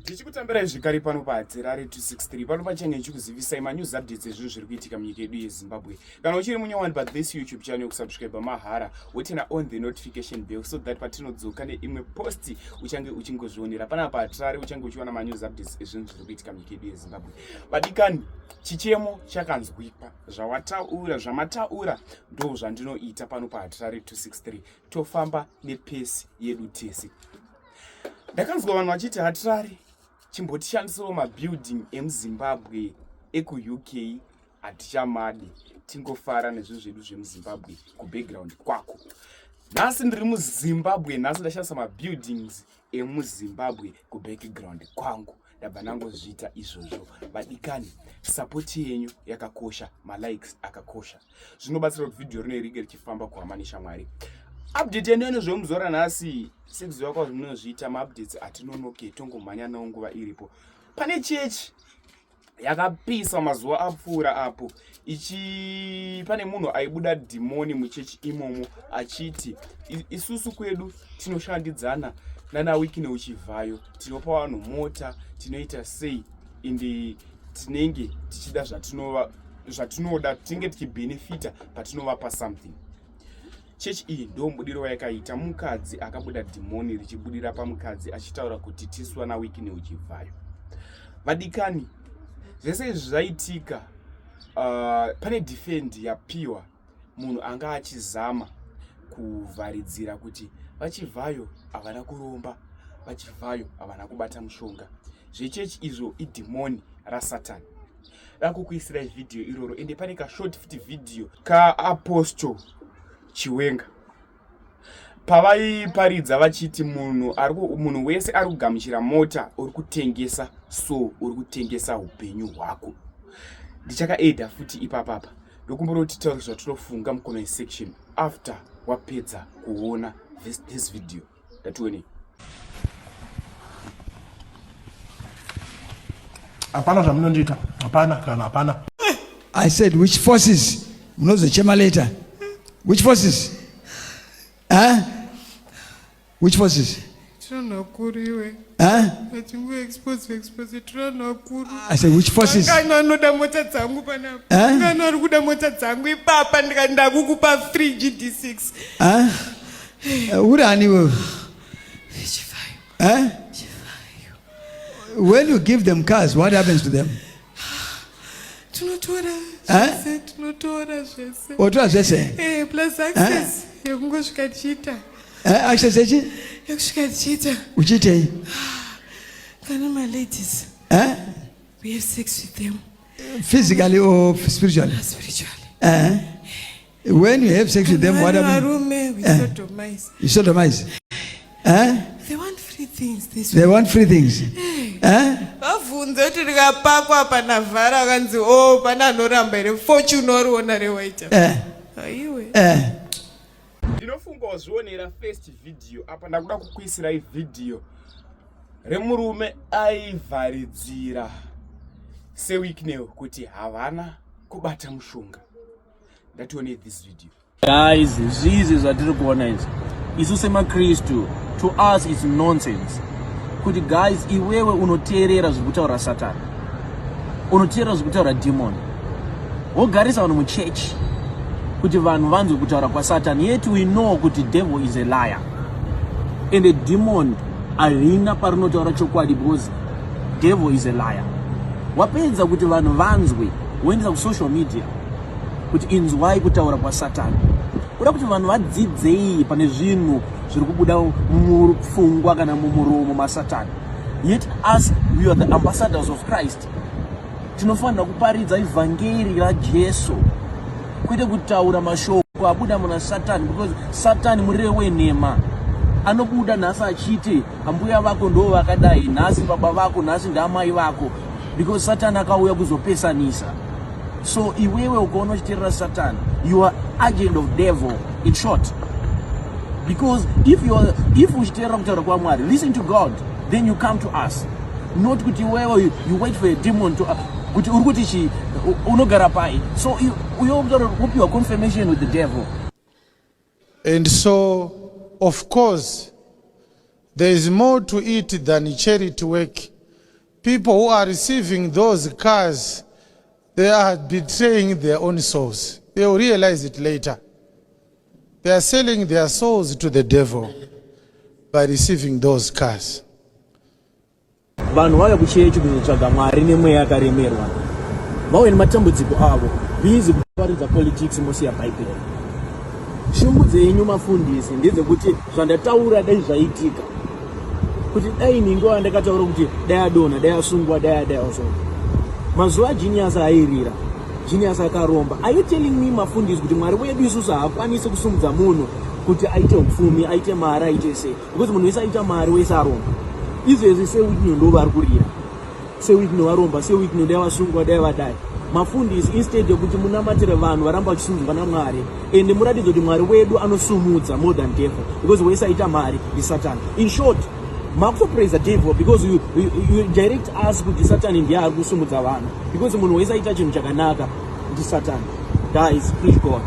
Tichikutambirai zvekare pano paHatirare 263 pano pachange ndichikuzivisai manews updates ezvinhu zviri kuitika munyika yedu yeZimbabwe. Kana uchiri munyowani pa this YouTube channel kusubscribe mahara woturn on the notification bell so that patinodzoka neimwe post uchange uchingozvionera. Panapa Hatirare uchange uchiwana manews updates ezvinhu zviri kuitika munyika yedu yeZimbabwe. Vadikani, chichemo chakanzwikwa, zvawataura, zvamataura ndo zvandinoita pano paHatirare 263 tofamba nepesi yedu tese. Ndakanzwa vanhu vachiti Hatirare chimbotishandisirawo mabuilding emuZimbabwe ekuUK hatichamadi tingofara nezvinhu zvedu zvemuZimbabwe kubackground kwako. Nhasi ndiri muZimbabwe, nhasi ndashandisa mabuildings emuZimbabwe kubackground kwangu ndabva ndangozviita izvozvo. Vadikani, support yenyu yakakosha, malikes akakosha, zvinobatsira kuti vhidhiyo rino ringe richifamba kuhama neshamwari. Update yedu nezvemuzora nhasi, sekuziva kwazvo munozviita maupdates atinonoke tongomhanya nawo nguva iripo. Pane chechi yakapisa mazuva apfuura apo ichi pane munhu aibuda dhimoni muchechi imomo achiti isusu kwedu tinoshandidzana nana Wicknell Chivhayo, tinopa vanhu mota, tinoita sei ende tinenge tichida zvatinova zvatinoda, tinenge tichibhenefita patinovapa something. Chechi iyi ndo mubudiro wayakaita mukadzi akabuda dhimoni richibudira pamukadzi achitaura kuti tisu ana Wicknell Chivhayo. Vadikani, zvese izvi zvaitika pane defend yapiwa munhu anga achizama kuvharidzira kuti vaChivhayo havana kuromba, vaChivhayo havana kubata mushonga. Zvechechi izvo idhimoni rasatani. Dakukuisirai vhidhiyo iroro ende pane kashort futi vhidhiyo kaapostle Chiwenga pavaiparidza vachiti munhu munhu wese ari kugamuchira mota uri kutengesa, so uri kutengesa upenyu hwako. Ndichakaedha futi ipapapa. Ndokumbura kuti titaure zvatinofunga mucomment section after wapedza kuona this video. Ndatione. Hapana zvamunondiita, hapana kana hapana. I said which forces? Munozochema later. Which forces? Huh? Which forces? Tinoakuru iwe. Huh? Achingo expose expose tinoakuru. I said which forces? Ngano anoda mota dzangu panapa. Eh? Ngano ari kuda mota dzangu ipapa ndikati ndakukupa free GD6. Huh? Uri ani iwewe? Chivayo. Eh? When you give them cars, what happens to them? Tinotora Eh? zvese, tinotora zvese. Otora zvese. Eh, plus access yekungosvika tichiita. Eh, access yechi? Yekusvika tichiita. Uchiitei? Kana ma ladies. Eh? We have sex with them. Physically or spiritually? Spiritually. Eh? When you have sex with them, what happens? Varume, we Eh. sodomize. You sodomize. Eh? They want free things. This They want free things. Eh? Vabvunze kuti ndikapakwa panavhara akanzi o pane anoramba here fortune wariona rewaita Eh. aiwe. Eh. Ndinofunga wazvionera first video apa. Ndakuda kukuisirai video remurume aivharidzira seWicknell kuti havana kubata mushonga. Ndatione this video. Guys, zvizi zvatiri kuona izvi isu semaKristu, to us it's nonsense kuti guys iwewe unoteerera zviri kutaura Satani, unoteerera zviri kutaura demon, wogarisa vanhu muchechi kuti vanhu vanzwe kutaura kwaSatani, yet we know kuti devil is a liar and a demon harina parinotaura chokwadi because devil is a liar. Wapedza kuti vanhu vanzwe, woendesa kusocial media kuti inzwai kutaura kwaSatani. Kuda kuti vanhu vadzidzei pane zvinhu zviri kubuda mupfungwa kana mumuromo maSatani, yet us we are the ambassadors of Christ, tinofanira kuparidza ivhangeri raJesu kwete kutaura mashoko abuda muna Satani, because Satani mureve wenhema, anobuda nhasi achiti ambuya vako ndo vakadai, nhasi baba vako, nhasi ndaamai vako, because Satani akauya kuzopesanisa. So iwewe ukaona uchiteerera Satani, you are agent of devil in short, because if you are, if uchiteerera kutaura kwaMwari, listen to God, then you come to us, not kuti iwewe you wait for a demon to kuti uri kuti chi unogara pai. So uyo wopiwa confirmation with the devil. And so, of course, there is more to it than charity work. People who are receiving those cars, they are betraying their own souls. They will realize it later. They are selling their souls to the devil by receiving those cars. Vanhu vauya kuchechi kuzotsvaga Mwari nemweya yakaremerwa, vauya nematambudziko avo, busy kuparidza politics mosiya Bhaibheri. Shungu dzenyu mafundisi ndedzekuti zvandataura dai zvaitika, kuti dai ningo andakataura kuti dai adonha, dai asungwa, dai adai asungwa. Mazuva Genius airira, Genius akaromba. Are you telling me mafundisi kuti Mwari wedu isusu haakwanisi kusumudza munhu kuti aite upfumi, aite mari, aite sei? Because munhu wese aita mari, wese aromba. Izvezvi seWitney ndo vari kurira, seWitney varomba, seWitney dai vasungwa, dai vadai. Mafundisi, instead yekuti munamatire vanhu varamba vachisumudzwa naMwari, ende muratidze kuti Mwari wedu anosumudza more than devil, because wese aita mari ndisatan. In short, makutopraisa devil because you direct us kuti Satani ndiye ari kusumudza vanhu, because munhu wese aita chinhu chakanaka ndisatan. Guys, please God.